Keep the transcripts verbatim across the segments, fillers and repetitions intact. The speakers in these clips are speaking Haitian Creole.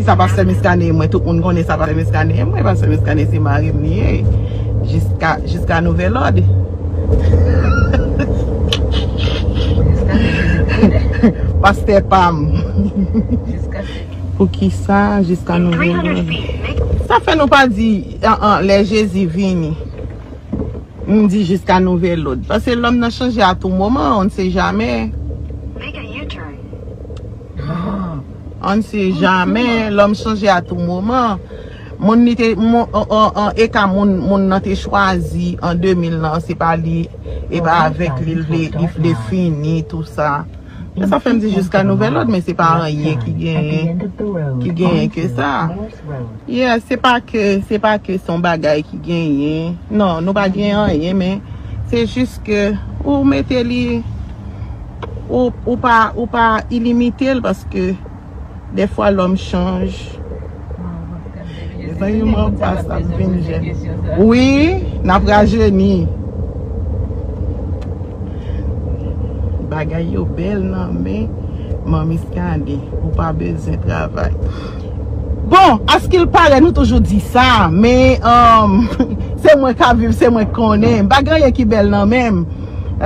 Sa pastè Miskanen mwen, tout moun konnen sa pastè Miskanen mwen, pastè Miskanen se mari m li ye. Jiska, jiska nouvèl òd. Pastè pa m. Poukisa jiska nouvèl òd? Sa fè nou pa di, an, an, lè Jezi vini. M di jiska nouvèl òd. Paske lòm nan chanje a tou moman, on ne sait jamais. On ne sait jamais, lòm chanje a tou moman. Moun li te, moun, an, an, an, e ka moun, moun nan te chwazi an de mil nan, se pa li, e pa avèk li, li vle, li vle fini, tou sa. Men sa fè m di jiska nouvèl òd, men se pa anyen ki genyen, ki genyen ke sa. Yeah, se pa ke, se pa ke se yon bagay ki genyen. Non, nou pa genyen anyen, men se jis ke ou mete li, ou, ou pa, ou pa ilimite l, paske dèfwa lòm chanj. Mezanmi, mwen pa sa m vin jèn. Wi, n ap rajeni. Bagay yo bèl nan men Manmi Skande, ou pa bezwen travay. Bon, askilpare nou toujou di sa, men, um, se mwen k ap viv, se mwen k konnen. M pa gen anyen ki bèl nan men m.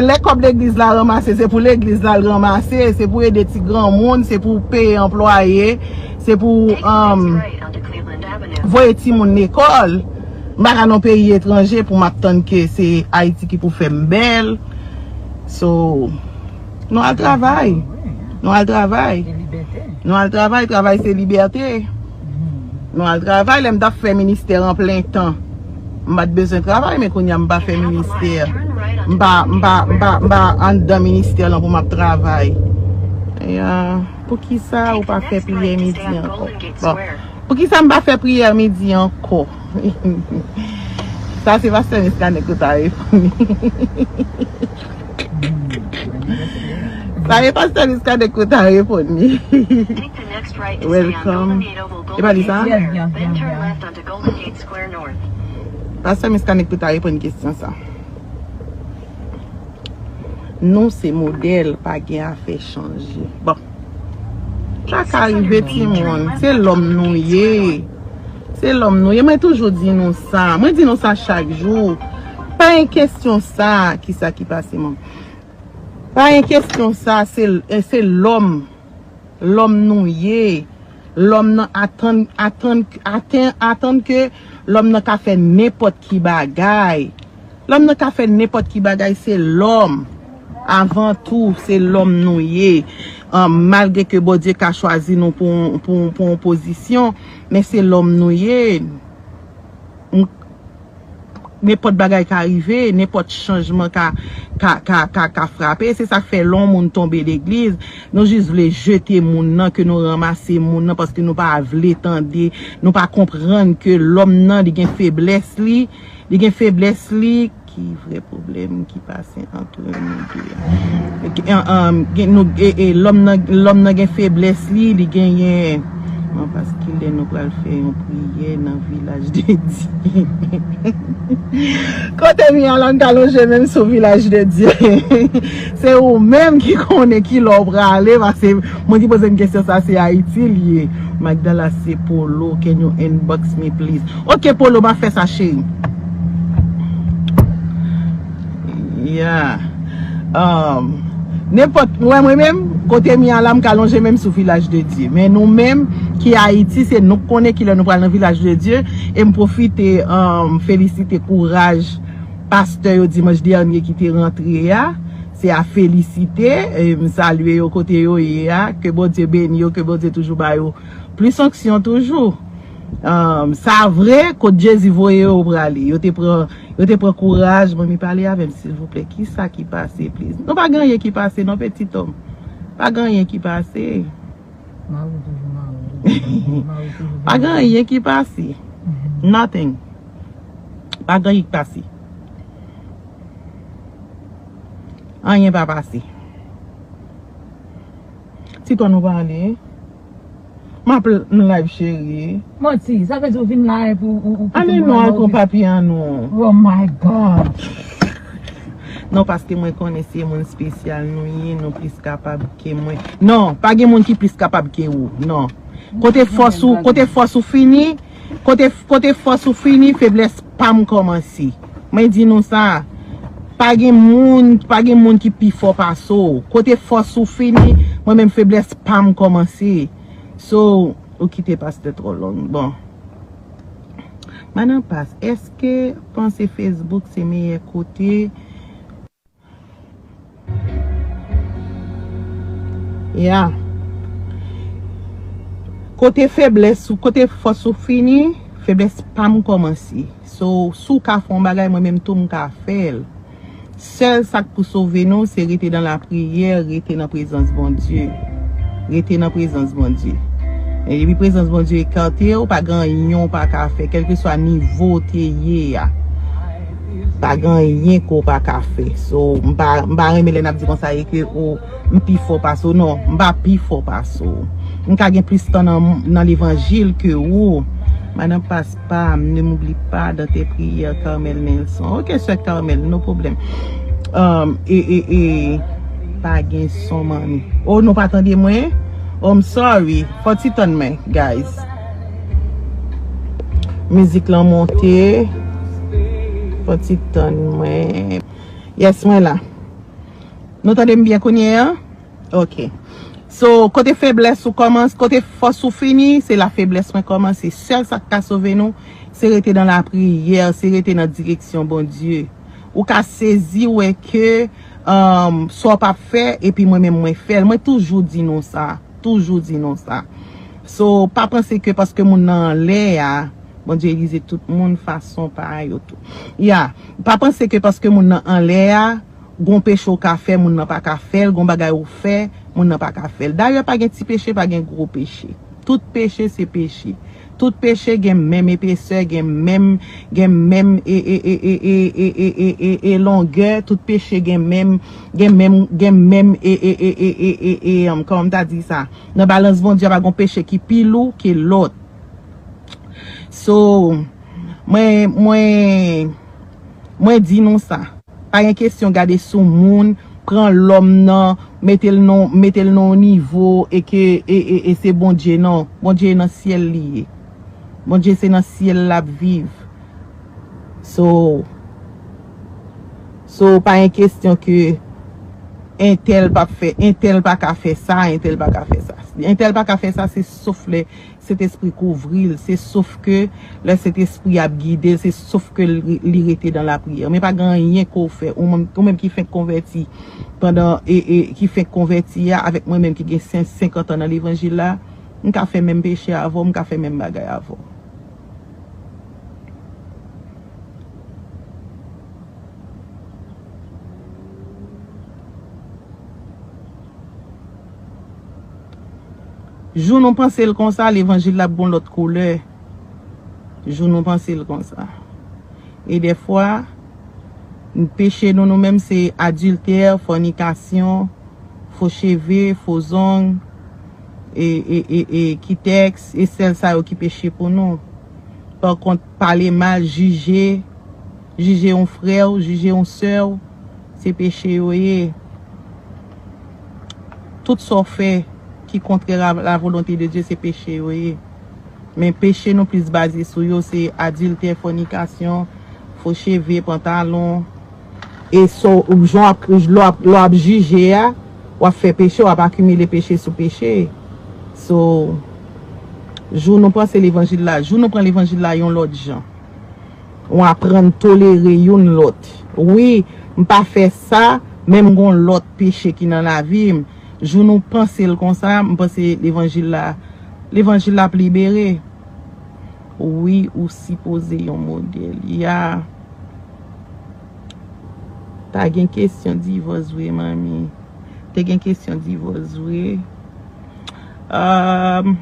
Lè kòb legliz la ranmase, se pou legliz la l ranmase, se pou ede ti granmoun, se pou peye anplwaye, se pou, um, voye timoun lekòl. M pa ka nan peyi etranje pou m ap tann ke se Ayiti ki pou fè m bèl. So, nou al travay. Nou al travay. Nou al travay, travay se libète. Nou al travay, lè m t ap fè ministè an plen tan. M pa t bezwen travay, men kounye a m pa fè ministè. M pa, m pa, m pa, m pa anndan ministè lan pou m ap travay. E, ah, poukisa ou pa fè priyè midi ankò? Bon, poukisa m pa fè priyè midi ankò? Sa se pastè Miskanek ou ta reponn li. Sa e pastè Miskanek ou ta reponn li. Welcome. E pa li sa? Pastè Miskanek pou ta reponn kesyon sa. Nou se modèl, pa gen afè chanje. Bon. Sa ka rive timoun. Se lòm nou ye. Se lòm nou ye. Mwen toujou di nou sa. Mwen di nou sa chak jou. Pa gen kesyon sa. Kisa ki pase, man? Pa gen kesyon sa. Se, se lòm. Lòm nou ye. Lòm nan atann, atann, atann, atann ke lòm nan ka fè nenpòt ki bagay. Lòm nan ka fè nenpòt ki bagay, se lòm. Avan tou, se lòm nou ye. Ah, malgre ke Bondye ka chwazi nou pou, pou, pou yon pozisyon, men se lòm nou ye. M-, nenpòt bagay ka rive, nenpòt chanjman ka, ka, ka, ka, ka frape. Se sa k fè lè yon moun tonbe legliz, nou jis vle jete moun nan, ke nou ranmase moun nan, paske nou pa vle tande, nou pa konprann ke lòm nan, li gen feblès li, li gen feblès li, ki vrè pwoblèm ki pase ant nou de a? Gen, gen, nou, e, e, lòm nan, lòm nan gen feblès li, li genyen. Mwen panse ki lè nou pral fè yon priyè nan vilaj de Dye. Kote mi an la, m ka lonje men m sou vilaj de Dye. Se ou menm ki konnen ki lè w prale, paske moun ki poze m kesyon sa, se Ayiti l ye. Magdala, se Polo, can you inbox me please? Ok, Polo, m ap fè sa, cheri. Yeah. Um, nenpòt, mwen, mwen menm, kote mi an la, m ka lonje men m sou vilaj de Dye. Men nou menm, ki Ayiti, se nou k konnen ki lè nou pral nan vilaj de Dye. E m pwofite, um, felisite kouraj pastè yo dimanch dènye ki te rantre a. Se a felisite. E m salye yo kote yo ye a. Ke Bondye beni yo, ke Bondye toujou ba yo plis onksyon toujou. Um, sa vre, kot Jezi voye yo prale. Yo te pran, yo te pran kouraj. Manmi, pale avè m, silvouplè. Kisa ki pase, please? Non, pa gen anyen ki pase, non, petit homme. Pa gen anyen ki pase. Mari toujou mari, toujou mari, toujou pa gen anyen ki pase. Mhm. Nothing. Pa gen anyen ki pase. Anyen pa pase. Ti tòn ou pale. M ap l-, m live, cheri. Manti, sa vle di ou vin live, ou, ou, ou kite moun nan okipe. Ale non, al pran papye an non. Oh my God. Non, paske mwen konnen se moun espesyal nou ye, nou plis kapab ke mwen. Non, pa gen moun ki plis kapab ke ou. Non. Kote fòs ou, kote fòs ou fini, kote, kote fòs ou fini, feblès pa m kòmanse. Mwen di nou sa, pa gen moun, pa gen moun ki pi fò pase w. Kote fòs ou fini, mwen menm feblès pa m kòmanse. So, ou kite pastè twò long. Bon. Madan Pas, èske panse Facebook se meyè kote? Ya. Kote feblès ou, kote fòs ou fini, feblès pa m kòmanse. So, si w ka fè yon bagay, mwen menm tou m ka fè l. Sèl sa k pou sove nou, se rete nan lapriyè, rete nan prezans Bondye. Rete nan prezans Bondye. Men depi prezans Bondye ekate w, pa gen anyen w pa ka fè, kèlkeswa nivo w te ye a. Pa gen anyen ke w pa ka fè. So, m pa, m pa renmen lè n ap di konsa e ke ou, m pi fò pase w. Non, m pa pi fò pase w. M ka gen plis tan nan, nan levanjil ke ou. Madan Pas pa, ne m'oublie pas dans tes prières, Carmel Nelson. Ok, sè Carmel, no pwoblèm. Um, e, e, e, pa gen son, manmi. Oh, nou pa tande mwen? Oh, I'm sorry. Fò ti tann mwen, guys. Mizik lan monte. Fò ti tann mwen. Yes, mwen la. Nou tande m byen kounye a? Ok. So, kote feblès ou kòmanse, kote fòs ou fini, se la feblès mwen kòmanse. Sèl sa k ka sove nou, se rete nan lapriyè, se rete nan direksyon Bondye. Ou ka sezi wè ke, um, sa w p ap fè, epi mwen menm mwen fè l. Mwen toujou di nou sa. Toujou di nou sa. So, pa panse ke paske moun nan anlè a, Bondye itilize tout moun fason pa yo tou. Ya, pa panse ke paske moun nan anlè a, gon peche w ka fè, moun nan pa ka fè l, gon bagay ou fè, moun nan pa ka fè l. Dayè, pa gen ti peche, pa gen gwo peche. Tout peche se peche. Tout peche gen menm epesè, gen menm, gen menm e, e, e longè, tout peche gen menm, gen menm, gen menm e, e, e, e, e, e, e, um, kòman m ta di sa? Nan balans Bondye a pa gon peche ki pi lou ke lòt. So, mwen, mwen, mwen di nou sa. Pa gen kesyon gade sou moun, pran lòm nan, mete l nan, mete l nan yon nivo e ke, e, e, e se Bondye, non. Bondye nan syèl li ye. Bondye se nan syèl l ap viv. So, so pa gen kesyon ke entèl p ap fè, entèl pa ka fè sa, entèl pa ka fè sa. Entèl pa ka fè sa, se sof lè Sentespri kouvri l, se sof ke lè Sentespri ap gide l, se sof ke li, li rete nan lapriyè. Men pa gen anyen ke w fè, ou menm, ou menm ki fenk konvèti, pandan, e, e, ki fenk konvèti a, avèk mwen menm ki gen sen, senkant an nan levanjil la, m ka fè menm peche avè w, m ka fè menm bagay avè w. Jou nou panse l konsa, levanjil la ap gon lòt koulè. Jou nou panse l konsa. E dèfwa, peche nou, nou menm, se adiltè, fònikasyon, fo cheve, fo zong, e, e, e, e kitèks, e sèl sa yo ki peche pou nou. Pa kont, pale mal, jije, jije yon frè w, jije yon sè w, se peche yo ye. Tout sa w fè ki kontrè a la volonte de Dye, se peche yo ye. Men peche nou plis baze sou yo, se adiltè, fònikasyon, fo cheve, pantalon. E so, jan w ap, lè w ap, lè w ap jije a, w ap fè peche, w ap akimile peche sou peche. So, jou nou panse levanjil la, jou nou pran levanjil la yon lòt jan. Ou aprann tolere youn lòt. Wi, m pa fè sa, men m gon lòt peche ki nan lavi m. Jou nou panse l konsa, m panse levanjil la, levanjil la ap libere. Wi, ou sipoze yon modèl. Ya. Ta gen kesyon divòs vre, manmi. Te gen kesyon divòs vre. Um,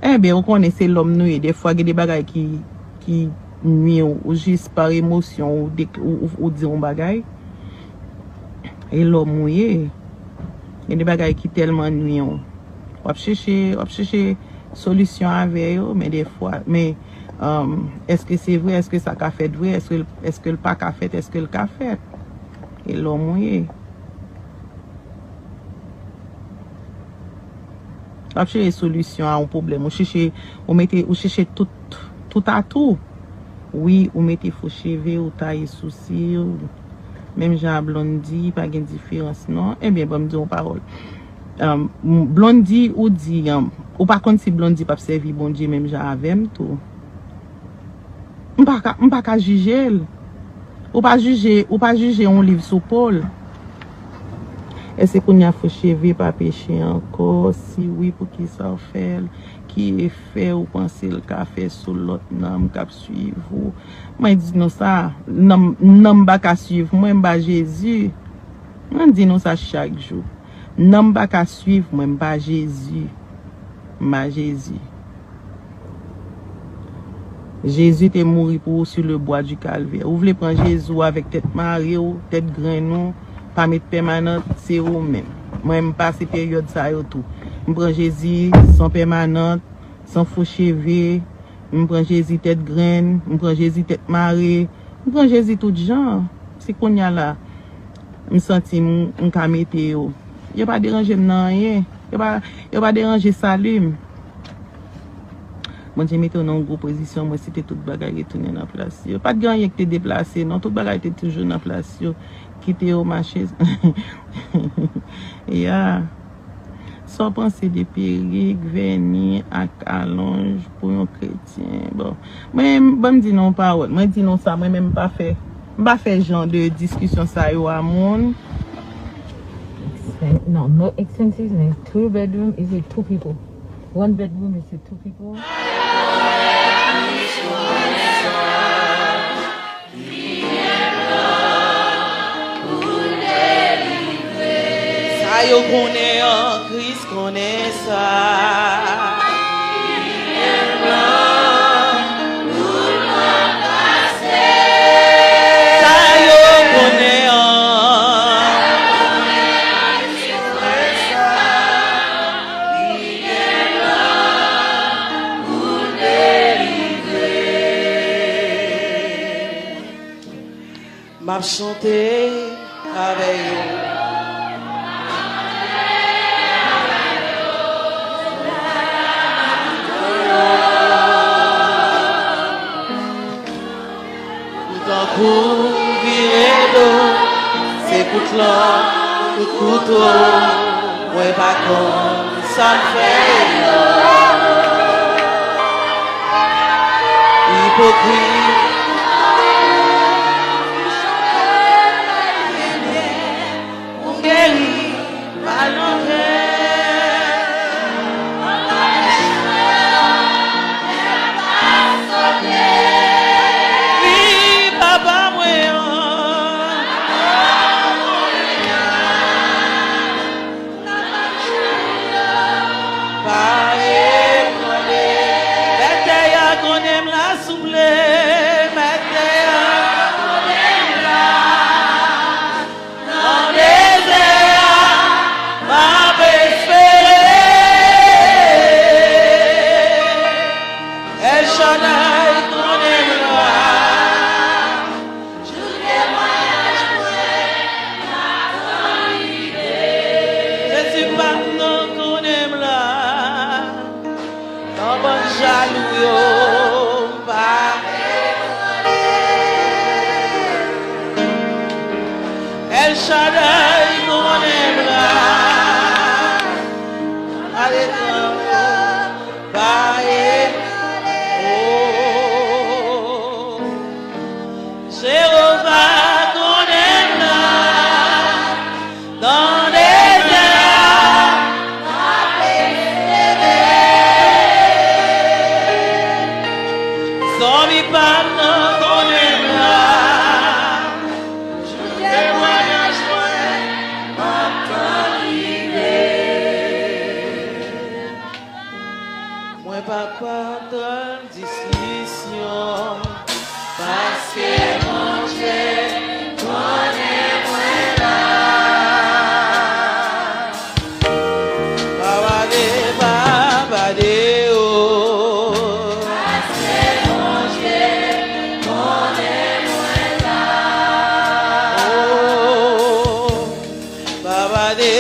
Enben, ou konnen se lòm nou ye. Defwa, gen de bagay ki, ki nwi w, ou jis pa emosyon, ou, de, ou, ou, ou di yon bagay. E lòm ou ye. Gen de bagay ki tèlman nwi w. W ap chèche, w ap chèche solisyon avè yo, men defwa, men, um, èske se vre? Èske sa ka fèt vre? Èske, èske l pa ka fèt? Èske l ka fèt? E lòm ou ye. W ap chèche solisyon a yon pwoblèm. Ou chèche, ou mete, ou chèche tout, tout atou. Wi, ou mete fo cheve, ou taye sousi w. Menm jan a Blondedy, pa gen diferans non. Ebyen, ban m di w yon pawòl. Um, Blondedy, ou di, um, ou pa konn si Blondedy p ap sèvi Bondye menm jan avè m tou. M pa ka, m pa ka jije l. Ou pa jije, ou pa jije yon liv sou po l. Èske kounye a fo cheve pa peche ankò? Si wi, poukisa w fè l? Ki efè ou panse l ka fè sou lòt nanm k ap swiv ou? Mwen di nou sa, nanm, nanm pa ka swiv mwen, m ba Jezi. Mwen di nou sa chak jou. Nanm pa ka swiv mwen, m ba Jezi. M ba Jezi. Jezi te mouri pou ou sur le bois du calvaire. Ou vle pran Jezi w avèk tèt mare w, tèt grenn ou, pa met pèmanant, se ou menm. Mwen, m pase peryòd sa yo tou. M pran Jezi san pèmanant, san fo cheve, m pran Jezi tèt grenn, m pran Jezi tèt mare, m pran Jezi tout jan. Se kounye a la, m santi m, m ka mete yo. Yo pa deranje m nan anyen. Yo pa, yo pa deranje sali m. Bondye mete w nan yon gwo pozisyon, mwen, si te tout bagay retounen nan plas yo. Pa t gen anyen ki te deplase, non. Tout bagay te toujou nan plas yo. Kite yo mache. Ya. Sa w panse de perik, vèni ak alonj pou yon kretyen? Bon, mwen, ban m di nou yon pawòl. Mwen di nou sa, mwen menm m pa fè, m pa fè jan de diskisyon sa yo a moun. Expen- no, not expensive, man. Two bedroom is with two people. One bedroom is with two people. Sa yo konnen an, Kris konnen sa. Sa yo konnen an. M ap chante avè yo. Ou tankou vire do, se kout lan, kout kouto, mwen pa konn sa m fè yo. Ipokrit. Ou geri pa nan kè. Wi, papa mwen an. Pa ebranle. Mèt tè a konnen m la souple. Mèt tè a konnen m la. Nan dezè a, m ap espere. El Shaddai konnen m la. Jou temwayaj mwen ap tann rive. Jezi pa m nan konnen m la. Nan bann jalou yo, m pa El Shaddai konnen m la. Ale tann yo, pa e. Oh. Jewova konnen m la. Nan dezè a, m ap espere. Zanmi pa m nan konnen m la. Jou temwayaj mwen, m ap tann rive. Mwen pa konprann diskisyon, paske Bondye konnen mwen la. Pa pale, pa pale, oh. Paske Bondye konnen mwen la. Oh. Pa pale,